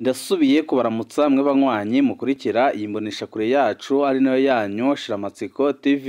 Ndasubiye kubaramutsa mwe banywanyi mukurikira iyi mboneshakure yacu ari nayo yanyu Shiramatsiko TV.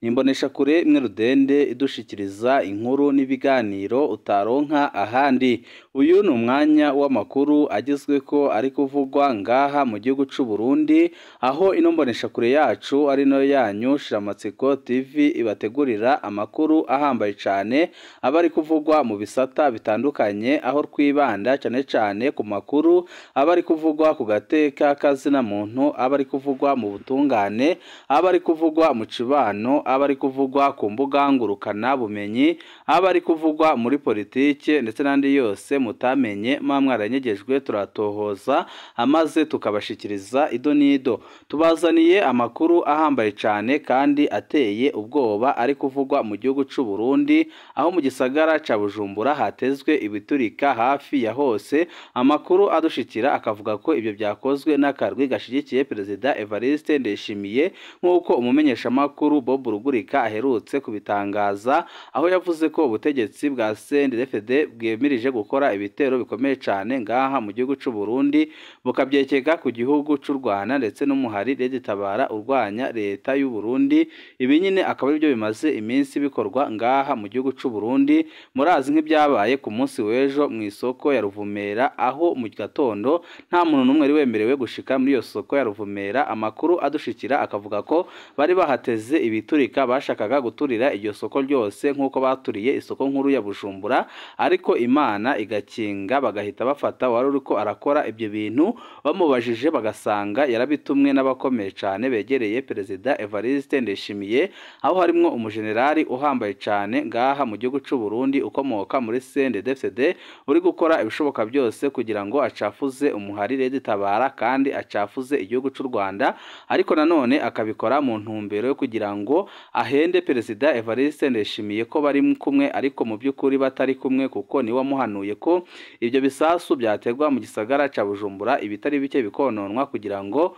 Ni imboneshakure imwe rudende idushikiriza inkuru n'ibiganiro utaronka ahandi. Uyu ni umwanya w'amakuru agezweko ari kuvugwa ngaha mu gihugu c'u Burundi, aho ino mboneshakure yacu ari nayo yanyu Shiramatsiko TV ibategurira amakuru ahambaye cane aba ari kuvugwa mu bisata bitandukanye, aho twibanda cane cane ku makuru aba ari kuvugwa ku gateka kazina muntu, aba ari kuvugwa mu butungane, aba ari kuvugwa mu cibano, aba ari kuvugwa ku mbuga ngurukana bumenyi, aba ari kuvugwa muri politike ndetse n'andi yose mutamenye mwa mwaranyegejwe, turatohoza amaze tukabashikiriza ido n'ido. Tubazaniye amakuru ahambaye cane kandi ateye ubwoba ari kuvugwa mu gihugu c'u Burundi, aho mu gisagara ca Bujumbura hatezwe ibiturika hafi ya hose. Amakuru adushikira akavuga ko ibyo byakozwe n'akarwi gashigikiye Perezida Evariste Ndayishimiye, nk'uko umumenyeshamakuru Bob Rugurika aherutse kubitangaza, aho yavuze ko ubutegetsi bwa CNDD-FDD bwemirije gukora ibitero bikomeye cane ngaha mu gihugu c'u Burundi, bukabyekeka ku gihugu c'u Rwanda ndetse n'umuhari Tabara urwanya leta y'u Burundi. Ibi nyine akaba aribyo bimaze iminsi bikorwa ngaha mu gihugu c'u Burundi. Murazi nk'ibyabaye ku munsi w'ejo mu isoko ya Ruvumera, aho mu gatondo nta muntu n'umwe wari wemerewe gushika muri iyo soko ya Ruvumera. Amakuru adushikira akavuga ko bari bahateze ibiturika, bashakaga guturira iryo soko ryose nk'uko baturiye isoko nkuru ya Bujumbura, ariko Imana igakinga bagahita bafata wari uriko arakora ibyo bintu. Bamubajije bagasanga yarabitumwe n'abakomeye cane begereye Perezida Evariste Ndayishimiye, aho harimwo umujenerali uhambaye cane ngaha mu gihugu c'u Burundi ukomoka muri CNDD-FDD, uri gukora ibishoboka byose kugira ngo acafuze umuhari Tabara kandi acafuze igihugu c'u Rwanda, ariko nanone akabikora mu ntumbero yo kugira ngo ahende Perezida Evariste Ndayishimiye ko bari kumwe, ariko mu by'ukuri batari kumwe, kuko niwe wamuhanuye ko ibyo bisasu byategwa mu gisagara ca Bujumbura ibitari bike bikononwa kugira ngo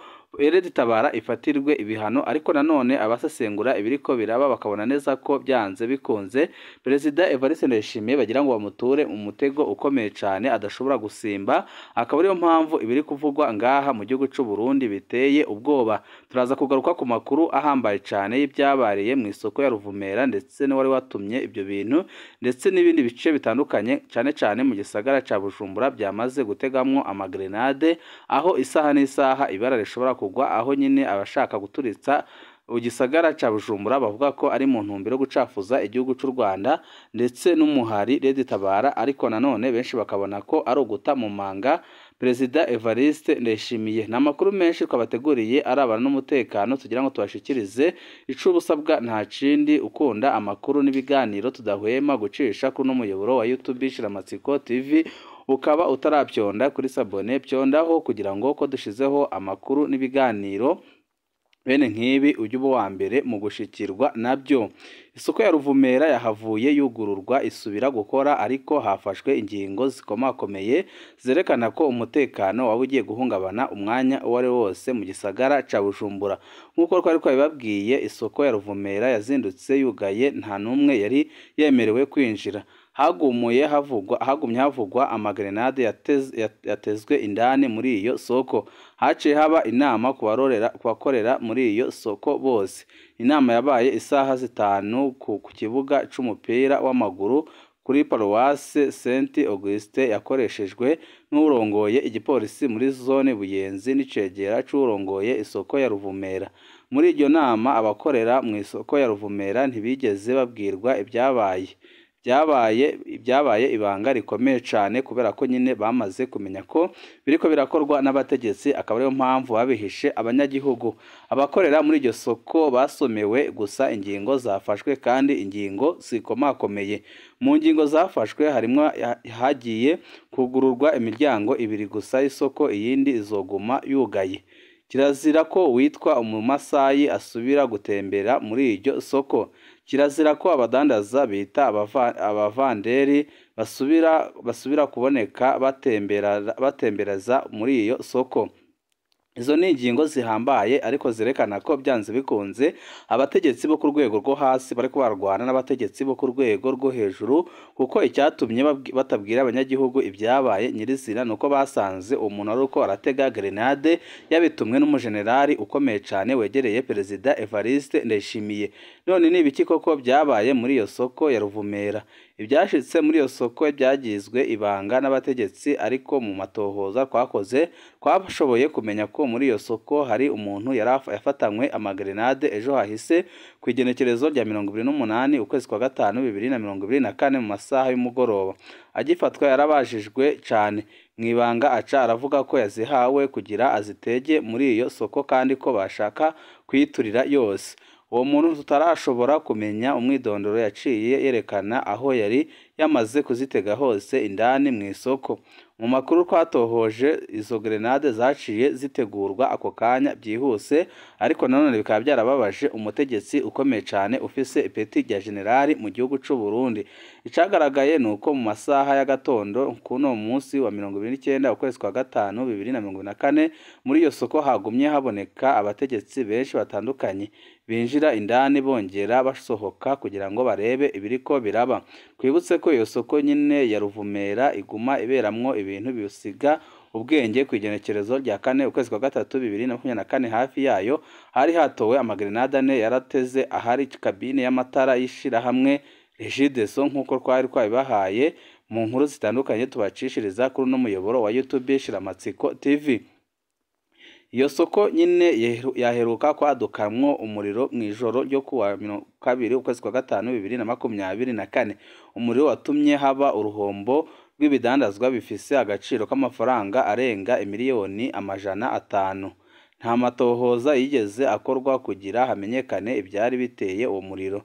Tabara ifatirwe ibihano. Ariko nanone abasesengura ibiriko biraba bakabona neza ko byanze bikunze Perezida Evariste Ndayishimiye bagira ngo bamuture umutego ukomeye cane adashobora gusimba, akaba ariyo mpamvu ibiri kuvugwa ngaha mu gihugu c'u Burundi biteye ubwoba. Turaza kugaruka ku makuru ahambaye cane y'ibyabariye mu isoko ya Ruvumera ndetse n'uwari watumye ibyo bintu ndetse n'ibindi bice bitandukanye cane cane mu gisagara ca Bujumbura byamaze gutegamwo amagrenade, aho isaha n'isaha ibara rishobora kugwa, aho nyine abashaka guturitsa igisagara ca Bujumbura bavuga ko ari mu ntumbero yo gucafuza igihugu c'u Rwanda ndetse n'umuhari Tabara, ariko nanone benshi bakabona ko ari uguta mu manga Perezida Evariste Ndayishimiye. Ni amakuru menshi twabateguriye arabana n'umutekano tugira ngo tubashikirize. Ico ubusabwa nta kindi, ukunda amakuru n'ibiganiro tudahwema gucisha kuri n'umuyoboro wa YouTube Shiramatsiko TV, ukaba utarabyonda kuri sabone byondaho kugira ngo ko dushizeho amakuru n'ibiganiro bene nk'ibi ujye uba wa mbere mu gushikirwa nabyo. Isoko ya Ruvumera yahavuye yugururwa isubira gukora, ariko hafashwe ingingo zikomakomeye zerekana ko umutekano waba ugiye guhungabana umwanya uwo ari wose mu gisagara ca Bujumbura. Nk'uko twari twabibabwiye, isoko ya Ruvumera yazindutse yugaye, nta n'umwe yari yemerewe kwinjira. Hagumye havugwa amagrenade yatezwe indani muri iyo soko. Haciye haba inama ku bakorera muri iyo soko bose. Inama yabaye isaha 5 ku kibuga c'umupira w'amaguru kuri Paroisse Saint Auguste, yakoreshejwe n'urongoye igipolisi muri zone Buyenzi n'icegera c'urongoye isoko ya Ruvumera. Muri iryo nama abakorera mu isoko ya Ruvumera ntibigeze babwirwa ibyabaye. Byabaye ibanga rikomeye cane kubera ko nyine bamaze kumenya ko biriko birakorwa n'abategetsi, akaba ariyo mpamvu babihishe abanyagihugu. Abakorera muri iryo soko basomewe gusa ingingo zafashwe kandi ingingo zikomakomeye. Mu ngingo zafashwe harimwo hagiye kugururwa imiryango 2 gusa y'isoko, iyindi izoguma yugaye. Kirazira ko uwitwa umumasayi asubira gutembera muri iryo soko. Kirazira ko abadandaza bita abavanderi basubira kuboneka batemberaza muri iyo soko. Izo ni ingingo zihambaye ariko zerekana ko byanze bikunze abategetsi bo ku rwego rwo hasi bariko barwana n'abategetsi bo ku rwego rwo hejuru, kuko icyatumye batabwira abanyagihugu ibyabaye nyirizina nuko basanze umuntu ari uko aratega grenade yabitumwe n'umujenerali ukomeye cyane wegereye Perezida Evariste Ndayishimiye. None ni ibiki koko byabaye muri iyo soko ya Ruvumera? Ibyashitse muri iyo soko byagizwe ibanga n'abategetsi, ariko mu matohoza twakoze twashoboye kumenya ko muri iyo soko hari umuntu yafatanywe amagrenade ejo hahise ku igenekerezo rya 28 ukwezi kwa gatanu 2024 mu masaha y'umugoroba. Agifatwa yarabajijwe cyane mu ibanga, aca aravuga ko yazihawe kugira azitege muri iyo soko kandi ko bashaka kuyiturira yose. Uwo muntu tutarashobora kumenya umwidondoro yaciye yerekana aho yari yamaze kuzitega hose indani mu isoko. Mu makuru twatohoje, izo grenade zaciye zitegurwa ako kanya byihuse, ariko nanone bikaba byarababaje umutegetsi ukomeye cyane ufise ipeti rya generali mu gihugu c'u Burundi. Icagaragaye ni uko mu masaha y'agatondo kuno munsi wa 29 ukwezi kwa gatanu 2024 muri iyo soko hagumye haboneka abategetsi benshi batandukanye binjira indani bongera basohoka kugira ngo barebe ibiriko biraba. Twibutse ko iyo soko nyine ya Ruvumera iguma iberamwo ibintu bisiga ubwenge. Ku igenekerezo rya 4 ukwezi kwa gatatu 2024 hafi yayo hari hatowe amagrenade ane yarateze ahari kabine y'amatara y'ishirahamwe Regideso, nk'uko twari twabibahaye mu nkuru zitandukanye tubacishiriza kuri uno muyoboro wa YouTube Shiramatsiko TV. Iyo soko nyine yaheruka kwadukamwo umuriro mu ijoro ryo kuwa 2 ukwezi kwa gatanu 2024. Umuriro watumye haba uruhombo rw'ibidandazwa bifise agaciro k'amafaranga arenga imiliyoni 500. Nta matohoza yigeze akorwa kugira hamenyekane ibyari biteye uwo muriro.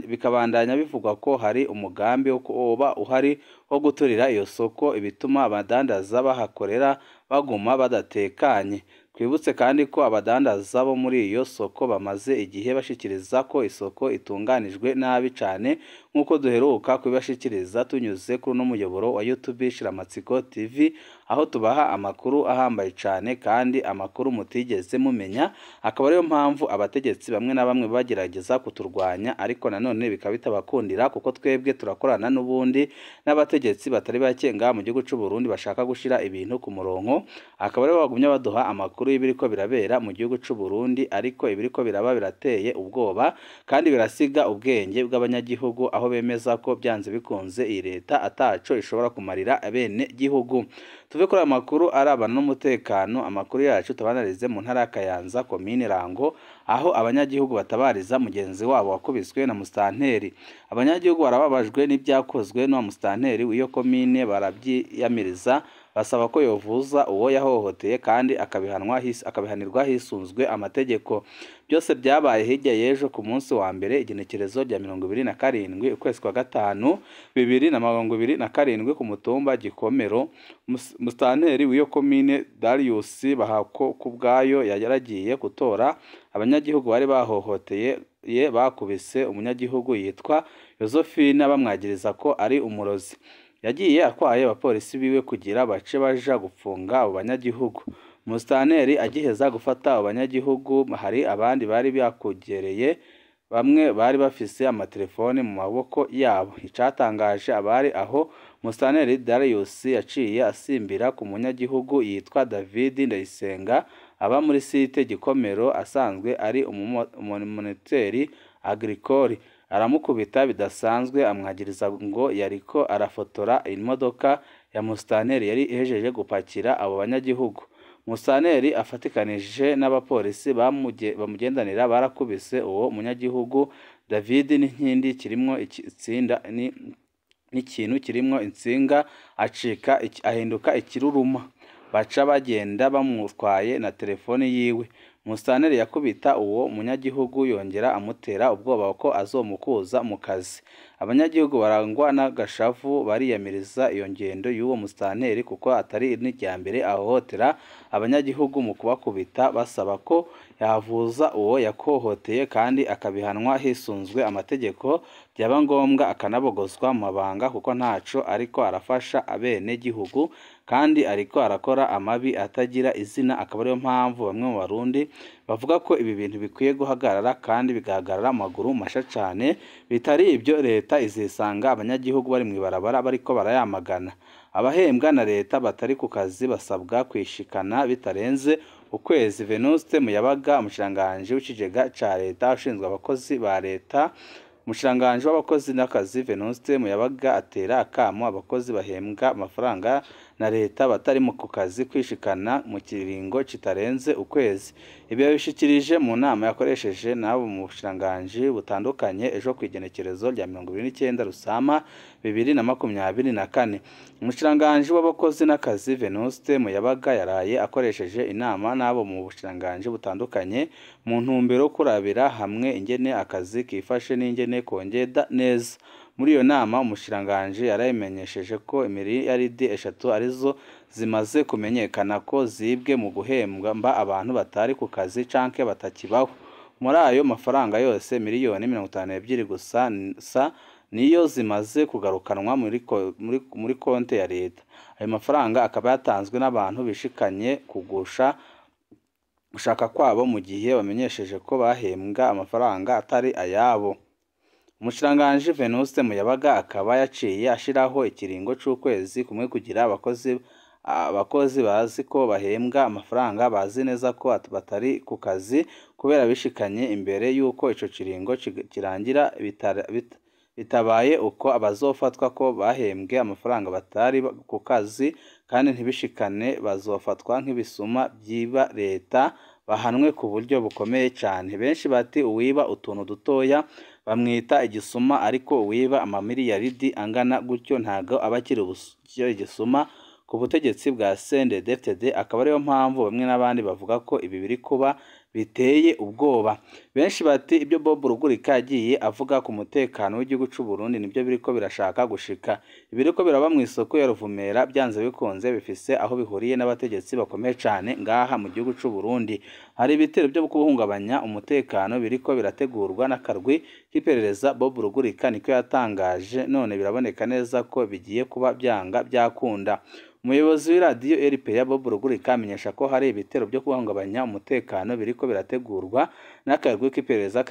Bikabandanya bivugwa ko hari umugambi woba uhari wo guturira iyo soko, ibituma abadandaza bahakorera baguma badatekanye. Twibutse kandi ko abadandaza bo muri iyo soko bamaze igihe bashikiriza ko isoko itunganijwe nabi cyane, nk'uko duheruka kubibashikiriza tunyuze kuri uno muyoboro wa YouTube Shiramatsiko TV, aho tubaha amakuru ahambaye cyane kandi amakuru mutigeze mumenya. Akaba ariyo mpamvu abategetsi bamwe na bamwe bagerageza kuturwanya, ariko nanone bikaba bitabakundira kuko twebwe turakorana n'ubundi n'abategetsi batari bake ngaha mu gihugu c'u Burundi bashaka gushira ibintu ku murongo. Akaba aribo bagumye baduha amakuru y'ibiriko birabera mu gihugu c'u Burundi, ariko ibiriko biraba birateye ubwoba kandi birasiga ubwenge bw'abanyagihugu, aho bemeza ko byanze bikunze iyi leta ataco ishobora kumarira abene gihugu. Tuve kuri amakuru arabana n'umutekano, amakuru yacu tubanarize mu ntara ya Kayanza komine Rango, aho abanyagihugu batabariza mugenzi wabo wakubiswe na mustanteri. Abanyagihugu barababajwe n'ibyakozwe n'uwa mustanteri w'iyo komine, barabyiyamiriza basaba ko yovuza uwo yahohoteye kandi akabihanirwa hisunzwe amategeko. Byose byabaye hirya y'ejo ku munsi wa mbere igenekerezo rya 27 ukwezi kwa gatanu 2027 ku mutumba Gikomero. Mustanteri w'iyo komine Darius Bahako kubwayo yaragiye gutora abanyagihugu bari bahohoteye ye bakubise umunyagihugu yitwa Josephine bamwagiriza ko ari umurozi. Yagiye atwaye abapolisi biwe kugira bace baja gupfunga abo banyagihugu. Mustanteri agiheza gufata abo banyagihugu, hari abandi bari bakugereye, bamwe bari bafise amatelefone mu maboko yabo. Icatangaje abari aho, Mustanteri Darius yaciye asimbira ku munyagihugu yitwa David Ndayisenga aba muri site Gikomero, asanzwe ari umumoniteri agricole. Aramukubita bidasanzwe, amwagiriza ngo yariko arafotora imodoka ya mustanteri yari ihejeje gupakira abo banyagihugu. Mustanteri afatikanije n'abapolisi bamugendanira barakubise uwo munyagihugu David n'inkindi kirimwo itsinda n'ikintu kirimwo insinga, acika ahinduka ikiruruma. Baca bagenda bamutwaye na telefone yiwe. Mustanteri yakubita uwo munyagihugu yongera amutera ubwoba ko azomukuza mu kazi. Abanyagihugu barangwa n'agashavu bariyamiriza iyo ngendo y'uwo mustanteri kuko atari n'irya mbere ahohotera abanyagihugu mu kubakubita, basaba ko yavuza uwo yakohoteye kandi akabihanwa hisunzwe amategeko, byaba ngombwa akanabogozwa mu mabanga kuko ntaco ariko arafasha abene gihugu kandi ariko arakora amabi atagira izina. Akaba ariyo mpamvu bamwe mu Barundi bavuga ko ibi bintu bikwiye guhagarara kandi bigahagarara amaguru masha cane, bitari ibyo leta izisanga abanyagihugu bari mw'ibarabara bariko barayamagana. Abahembwa na leta batari ku kazi basabwa kwishikana bitarenze ukwezi. Venuste Muyabaga, umushikiranganji w'ikigega ca leta ushinzwe abakozi ba leta, umushikiranganji w'abakozi n'akazi Venuste Muyabaga atera akamo abakozi bahembwa amafaranga na leta batari mu kazi kwishikana mu kiringo kitarenze ukwezi. Ibyo yabishikirije mu nama yakoresheje n'abo mu bushikiranganji butandukanye ejo kw'igenekerezo rya 29 Rusama 2024. Umushikiranganji w'abakozi n'akazi Venuste Muyabaga yaraye akoresheje inama n'abo mu bushikiranganji butandukanye mu ntumbero yo kurabira hamwe ingene akazi kifashe n'ingene kongeda neza. Muri iyo nama umushikiranganji yarayimenyesheje ko imiliyaridi 3 arizo zimaze kumenyekana ko zibwe mu guhembwa mba abantu batari ku kazi canke batakibaho. Muri ayo mafaranga yose miliyoni 52 gusa niyo zimaze kugarukanwa muri konte ya leta. Ayo mafaranga akaba yatanzwe n'abantu bishikanye kugusha gushaka kwabo mu gihe bamenyesheje ko bahembwa amafaranga atari ayabo. Umushikiranganji Venuste Muyabaga akaba yaciye ashiraho ikiringo c'ukwezi kumwe kugira abakozi bazi ko bahembwa amafaranga bazi neza ko batari ku kazi kubera bishikanye imbere y'uko ico kiringo kirangira. Bitabaye uko abazofatwa ko bahembwe amafaranga batari ku kazi kandi ntibishikane bazofatwa nk'ibisuma byiba leta, bahanwe ku buryo bukomeye cyane. Benshi bati uwiba utuntu dutoya bamwita igisuma, ariko uwiba amamiliyaridi angana gutyo ntago aba akiri igisuma ku butegetsi bwa CNDD-FDD. Akaba ariyo mpamvu bamwe n'abandi bavuga ko ibi biri kuba biteye ubwoba. Benshi bati ibyo Bob Rugurika yagiye avuga ku mutekano w'igihugu c'u Burundi nibyo biriko birashaka gushika. Ibiriko biraba mu isoko ya Ruvumera byanze bikunze bifise aho bihuriye n'abategetsi bakomeye cane ngaha mu gihugu c'u Burundi. Hari ibitero byo guhungabanya umutekano biriko birategurwa n'akarwi k'iperereza Bob Rugurika niko yatangaje, none biraboneka neza ko bigiye kuba byanga byakunda. Umuyobozi w'iradiyo RPA Bob Rugurika amenyesha ko hari ibitero byo guhungabanya umutekano biriko birategurwa n'akarwi k'iperereza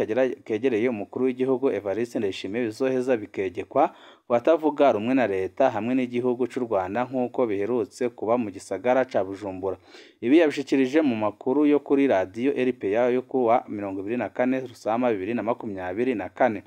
kegereye umukuru w'igihugu Evariste Ndayishimiye, bizoheza bikegekwa batavuga rumwe na leta hamwe n'igihugu c'u Rwanda nk'uko biherutse kuba mu gisagara ca Bujumbura. Ibi yabishikirije mu makuru yo kuri radiyo RPA yo kuwa 24 Rusama 2024.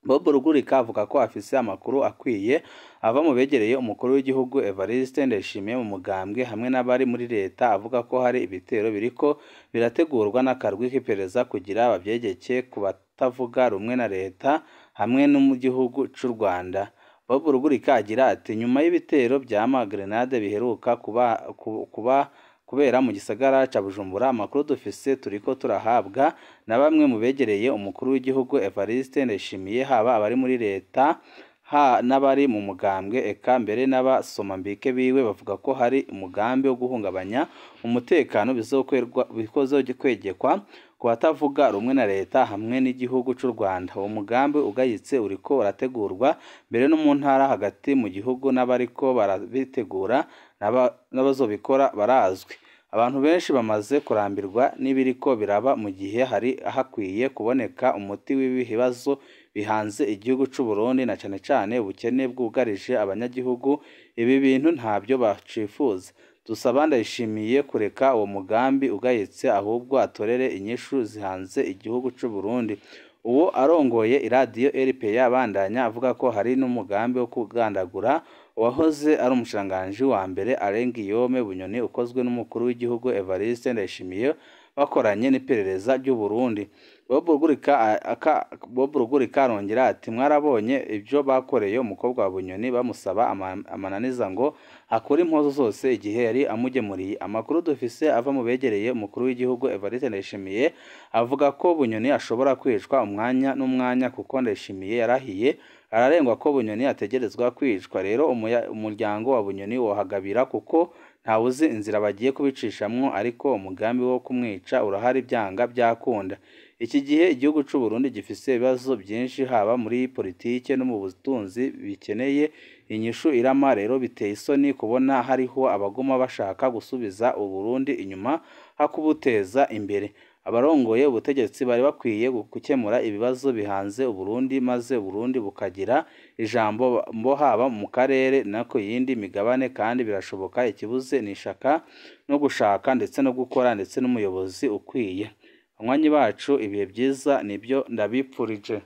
Bob Rugurika avuga ko afise amakuru akwiye ava mu begereye umukuru w'igihugu Evariste Ndayishimiye mu mugambwe hamwe n'abari muri leta, avuga ko hari ibitero biriko birategurwa n'akarwi k'iperereza kugira bavyegeke ku batavuga rumwe na leta hamwe no mu gihugu c'u Rwanda. Bob Rugurika agira ati nyuma y'ibitero vya grenade biheruka kuba kubera mu gisagara ca Bujumbura, amakuru dufise turiko turahabwa na bamwe mu begereye umukuru w'igihugu Evariste Ndayishimiye, haba abari muri leta n'abari mu mugambwe eka mbere n'abasomambike biwe, bavuga ko hari umugambi wo guhungabanya umutekano bizokwegekwa ku batavuga rumwe na leta hamwe n'igihugu c'u Rwanda. Uwo mugambi ugayitse uriko urategurwa mbere no mu ntara hagati mu gihugu, n'abariko barabitegura n'abazobikora barazwi. Abantu benshi bamaze kurambirwa n'ibiriko biraba mu gihe hari hakwiye kuboneka umuti w'ibibazo bihanze igihugu c'u Burundi na cane cane ubukene bwugarije abanyagihugu. Ibi bintu ntabyo bacifuza. Dusaba Ndayishimiye kureka uwo mugambi ugayitse, ahubwo atorere inyishu zihanze igihugu c'u Burundi. Uwo arongoye iradiyo RPA abandanya avuga ko hari n'umugambi wo kugandagura uwahoze ari umushikiranganji wa mbere Alain Guillaume Bunyoni, ukozwe n'umukuru w'igihugu Evariste Ndayishimiye bakoranye n'iperereza ry'u Burundi. Bob Rugurika arongera ati mwarabonye ibyo bakoreye umukobwa wa Bunyoni bamusaba amananiza ngo akure impuzu zose igihe yari amugemuriye. Amakuru dufise ava mu begereye umukuru w'igihugu Evariste Ndayishimiye avuga ko Bunyoni ashobora kwicwa umwanya n'umwanya, kuko Ndayishimiye yarahiye ararengwa ko Bunyoni ategerezwa kwicwa. Rero umuryango wa Bunyoni wohagabira kuko ntawuzi inzira bagiye kubicishamwo, ariko umugambi wo kumwica urahari byanga byakunda. Iki gihe igihugu c'u Burundi gifise ibibazo byinshi haba muri politike no mu butunzi, bikeneye Inyishu irama rero biteye isoni kubona hariho abaguma bashaka gusubiza Uburundi inyuma hakubuteza imbere. Abarongoye ubutegetsi bari bakwiye gukemura ibibazo bihanze Uburundi, maze Uburundi bukagira ijambo mbo haba mu karere no ku yindi migabane, kandi birashoboka. Ikibuze ni ishaka no gushaka ndetse no gukora ndetse n'umuyobozi ukwiye. Banywanyi bacu, ibihe byiza nibyo ndabipfurije.